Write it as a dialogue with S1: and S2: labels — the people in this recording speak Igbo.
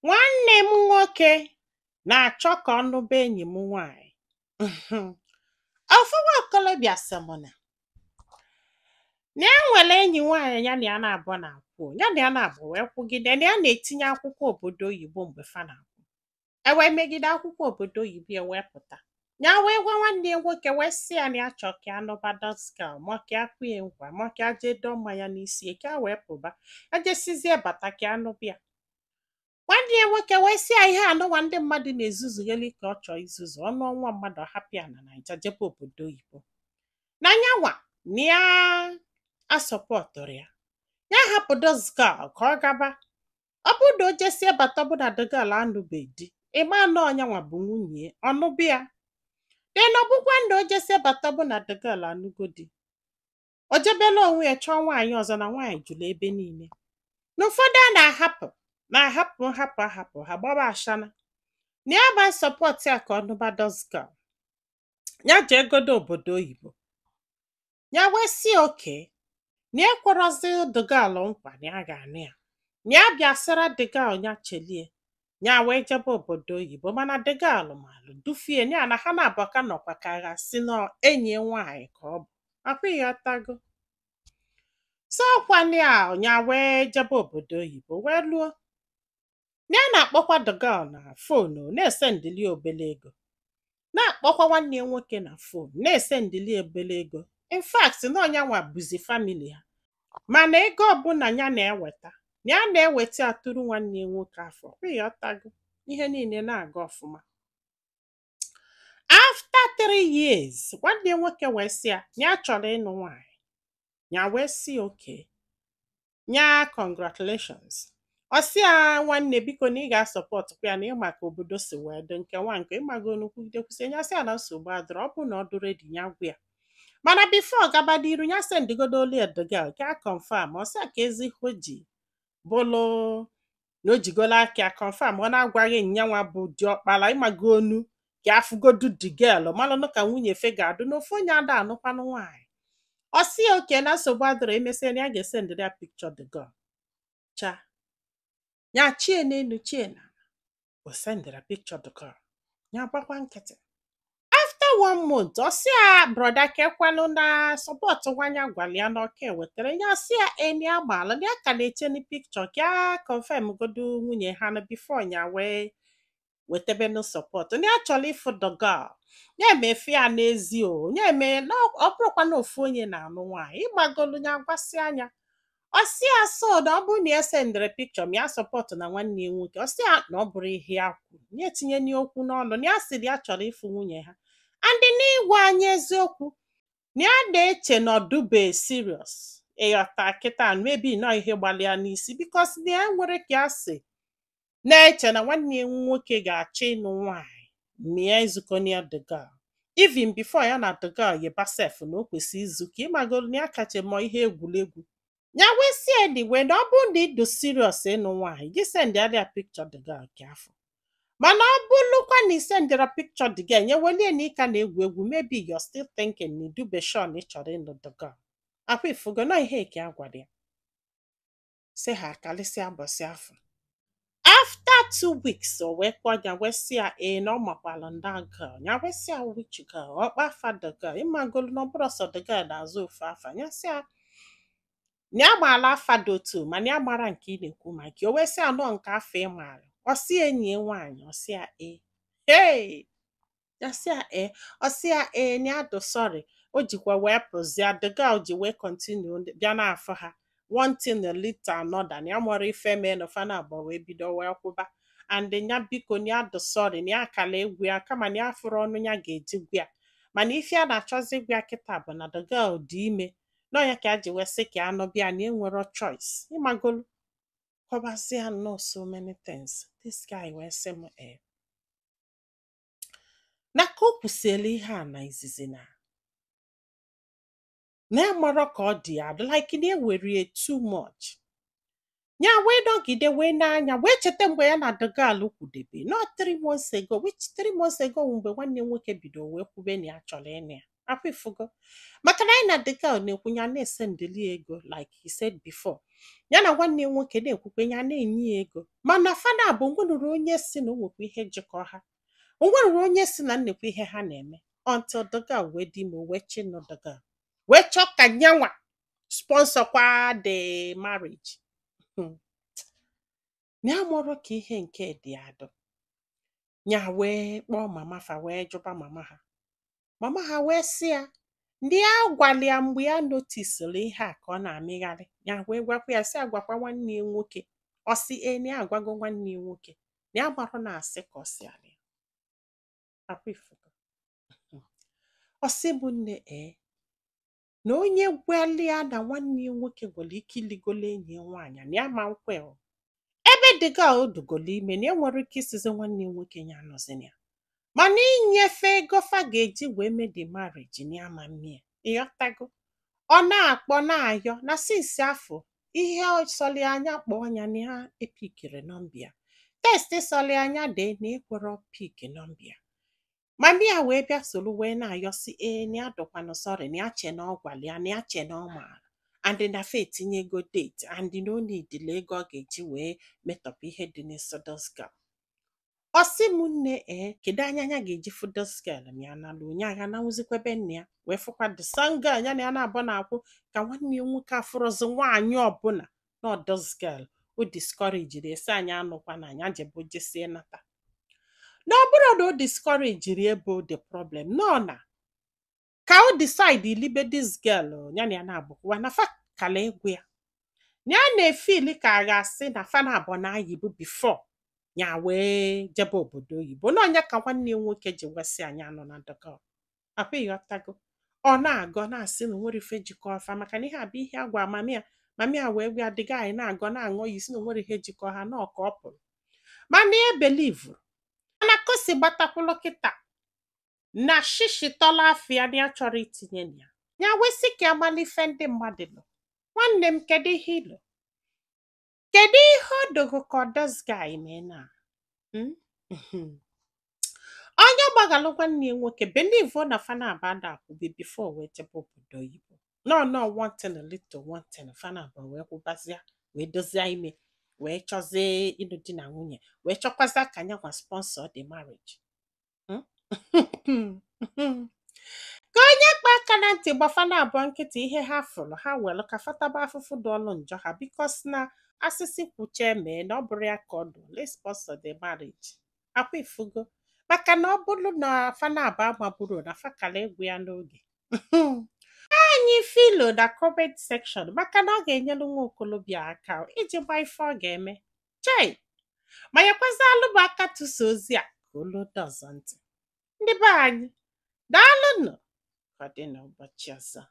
S1: Nwanne m nwoke na-achọ ka ọ nụba enyi m nwaanyị. Ofu nwa okolobịa sị m na ya nwere enyi nwaanyị ya na ya na-abụọ na-akwụ, ya na ya na-abụ wee kwụgide na ya na-etinye akwụkwọ obodo oyibo mgbe fa na-akwụ. E wee megide akwụkwọ obodo oyibo ya wee pụta. Ya wee gwa nwanne ya nwoke wee sị ya na ya chọọ ka ya nụba this girl, ma ka ya kwee nkwa, ma ka ya jee dọọ mmanya n'isi ya ka ya wee pụba. Ya jesizie bata ka ya nụba ya. Nwanne ya nwoke wee sị ya ihe anụnwa ndị mmadụ na-ezuzugheli ka ọ chọọ izuzu ọnụ ọnwa mmadụ hapụ ya na Naija jebe obodo oyibo. Na nyanwa na ya asọpọtụrụ ya. Ya hapụ this girl ka ọ gaba. Ọ bụrụ na o jesie bata, ọ bụ na the girl anụbeghị di, ịma na ọ nyanwa bụ nwunye ya, ọ nụba ya. Then ọ bụkwa na o jesie bata, ọ bụ na the girl anụgo di, o jebela onwe ya chọọ nwaanyị ọzọ, na nwaanyị jụrụ ebe niile. Na ụfọdụ a na-ahapụ na-ahapụ nhapụ ahapụ ha gbaba ashana. Na ya ma support ya ka ọ nụba this girl. Ya jee godo obodo oyibo. Ya wee sị okay, na ya ekwerozi the girl nkwa na ya ga-anụ ya. Na ya bịa sịra the girl ya chelie. Ya wee jebe obodo oyibo, mana the girl malụ dufie ya na ha na-abụ ka nọkwa ka a ga-asị na enyi ya nwaanyị ka ọ bụ. Akwa ịghọtago. So ọkwanụ ya ya wee jebe obodo oyibo wee luo. Ya na-akpọkwa the girl na phone, na-esendili ya obele ego. Na-akpọkwa nwanne ya nwoke na phone, na-esendili ya obele ego. In fact, na ọ yanwa bụzi family ha. Mana ego ọbụla ya na-eweta, na ya na-eweta ya tụrụ nwanne ya nwoke afọ. Kwa ịghọtago. Ihe niile na-aga ọfụma. After 3 years, nwanne ya nwoke wee sị ya na ya chọrọ ịnụ nwaanyị. Ya wee sị okay. Nya congratulations. Ọ sị ya, nwanne, biko, na ị ga-asọpọtụkwa ya na ịma ka obodo si wee dị nke nwa nke ịmago nnukwu kwụsị. Ya sị ya na nsogbu adịrọ, ọ bụ na ọ dị ready ya gwa ya, mana before gaba n'iru, ya sendigodo olu the girl ka a confirm. Ọ sị ya ka ezi o ji bụlụ na o jigola aka ya confirm, ọ na-agwaghị nyanwa bụ diọkpala ịmago onu ka afụgodu the girl malụnụ ka nwunye fe ga-adụ na ofu onye ada anụkwanụ nwaanyị. Ọ sị ya okay, na nsogbu adịrọ, emesịa na ya ga-esendịrị ya picture the girl. Cha ya chie n'elu chie na o sendịrị picture the girl, ya gbakwa nkịtị. After one month, ọ sị ya, brother, kekwanụ na support nwanya gwara ya na ọka ewetara ya. Sị ya eni agbaala na ya ka na-eche ni picture ka ya confirm godo nwunye ha na before ya wee wetebenu support, na ya chọrọ ịfụ the girl, ya emefe ya n'ezi o ya eme na ọ bụrụkwa na ofu onye na-anụ nwaanyị ịgbagolu. Ya gwasị anya, ọ sị ya so na ọ bụrụ na ya sendịrị picture ma ya support na nwanne ya nwoke. Ọ sị ya na ọ bụrụ ihe ya kwuru, ya etinye n'okwu n'ọnụ, na ya sịrị ya chọrọ ịfụ nwunye ha and n'ịgwa anyị eziokwu, na ya na-eche na ọ dụbe serious ịghọta kịta, maybe nọ ihe gbalịa n'isi, because na ya nwere ka ya si na-eche na nwanne ya nwoke ga-achọ ịnụ nwaanyị ma ya ezukọ ya the girl, even before ya na the girl yeba sef, na o kwesịrị izu ka ịmagolu na ya kacha mụọ ihe egwuregwu. Ya wee sị anyway, na ọ bụrụ na ị dị serious ịnụ nwaanyị, gị send ya picture the girl ka afọ, mana ọ bụrụkwa na ị sendịra picture the girl, nye welie na ịka na-egwu egwu, maybe you're still thinking na idube sure na ị chọrọ ịnụ the girl. Akwa ifugo na ihe ka a gwara ya sị ha kalịsịa bọsị afọ. After 2 weeks, o wee kpọọ ya wee sị ya ee, na ọ makwala nda girl. Ya wee sị ya, which girl? Ọkpa afa the girl, ịmagolu na ọ bụrụ sọ the girl na-azụ ofu afa. Ya sị ya na ya gbaala afa dị otu, mana ya mara nke ị na-ekwu maka ya. O wee sị anọ nke afọ ị maara. Ọ sị enyi ya nwaanyị. Ọ sị ya ee. Hey! Ya sị ya ee. Ọ sị ya ee, na ya dụ sorry o jikwa wee pụzia. The girl ji wee continue bịa n'afọ ha, one thing lead to another, na ya mụrụ ife mee na fa na abụọ wee bido wee kwụba and ya biko, na ya dụ sorry, na ya kala egwu ya kama na ya fụrụ ọnụ ya ga-eji gwa ya, mana ife a na-achọzi ịgwa ya kịta bụ na the girl dị ime nọ ya ka ya ji wee sị ka anụ bịa na enwero choice ịmagolu kọbazie nnọọ so many things. This guy wee sị m ee, na ka o kwusiela ihe a na izizi na ya marọ ka ọ dị ya like na ewere ya too much. Ya wee nọgide wee n'anya wee cheta mgbe ya na the girl kwudebe not 3 months ago, which 3 months ago mgbe nwanne m nwoke bido wee kwube na ya chọrọ ịnụ ya. Akwa ifugo, maka na anyị na the girl na-ekwu, ya na-esendili ya ego. Like he said before, ya na nwanne ya nwoke na-ekwukwe, ya na-enye ya ego, mana fana bụ nwenụrụ onye si na o nwekwa ihe jikọ ha, onweruru onye si na nnekwu ihe ha na-eme, until the girl wee dị ime, wee chinụ the girl wee chọọ ka nyanwa sponsor kwa the marriage. Ya mụrụ ka ihe nke dị adụ, ya wee kpọọ mama fa, wee jụba mama ha. Mama ha wee sị ya ndị ya gwala ya mgbe ya notisiri ihe a ka ọ na-amịgharị. Ya wee gwakwa ya sị agwakwa nwanne ya nwoke. Ọ sị e na ya agwago nwanne ya nwoke na ya gbarụ na asị ka ọ si alị akwa ifugo. Ọ sị bụ nne ee na onye gwali ya na nwanne ya nwoke nwere ike iligolo enyi ya nwaanyị, na ya ma nkwe o ebe the girl dugolo ime, na ya nwere ike isizi nwanne ya nwoke ya anọzina ya, mana inyefe ego fa ga-eji wee mee the marriage na ya ma mmie. Ịghọtago? Ọ na-akpọ na-ayọ na since afọ ihe sọli anya kpọọ ya na ya epikiri number ya, text sọli anya dee na ekwero pick number ya. Mami ya wee bịa soro wee na-ayọsi ee na ya dọkwanụ sorry, na ya che na ọ gwara ya, na ya che na ọ maara, and na fa etinyego date, and na o nidile ego ọ ga-eji wee metọpụ ihe dị n'iso this girl. Ọ sị m nne ee, kedu anya anya ga-eji fụ this girl ma ya nalụ onye agha nawụzikwa ebe nna ya, wee fụkwa the same girl ya na ya na-abụ na-akwụ, ka nwanne ya nwoke afụrụzi nwaanyị ọbụla na this girl o discourage esi anyị anụkwa na anya jebe jesie nata, na ọ bụrụ na o discourage ebe the problem nọ na ka o decide ilibe this girl ya na ya na-abụkwa na fa kala egwu ya, na ya na-efili ka a ga-asị na fa na-abụ na-ayibu before ya wee jebe obodo oyibo, na ọnya ka nwanne ya nwoke ji wesị anyị anọ na ndọkọ akwa. Ịghọtago? Ọ na-agọ na-asị na onwere ife jikọ ọfa, maka na ihe a bụ ihe a gwa mami ya. Mami ya wee gwa dịga anyị na-agọ na-aṅụ iyi si na onwere ihe jikọ ha na ọka ọ pụrụ, mana ya belivuru, mana ka o si gbatakwụlụ kịta na shishi tọla afọ ya na ya chọrọ itinye na ya. Ya wee sị ka amala ife ndị mmadụ lụ. Nwanne m, kedu ihe ịlụ? Kedu ihe o dogo ka ọ this guy mee na? Onye gbaghalụ nwanne ya nwoke believe na fana abada akwụbe before wee jebe obodo oyibo, no no, one thing little one thing, fana abụọ wee kwụbazịa, wee dozie ime, wee chọzie ịlụ di na nwunye, wee chọkwazịa ka anya gwa sponsor the marriage. Ka onye kpa aka na ntị gbafana abụọ nkịtị, ihe ha fụrụ ha welu ka fataba afụfụ dị ọlụ njọ ha, because na asịsị kwuche mee na ọ bụrụ ya ka ọ dụ, let's sponsor the marriage. Akwa ifugo, maka na ọ bụrụ na fana abụọ amaburu na fakala egwu ya n'oge anyị filo na comment section, maka na ọ ga-enyelu nwa okolobịa aka iji gba ife ọ ga-eme chei ma nyekwazi alụbụ aka tụsa ozi a ka olu ọzọ ntị. Ndị be anyị, daalụnụ. Ka ọ dị n'ụbọchị ọzọ.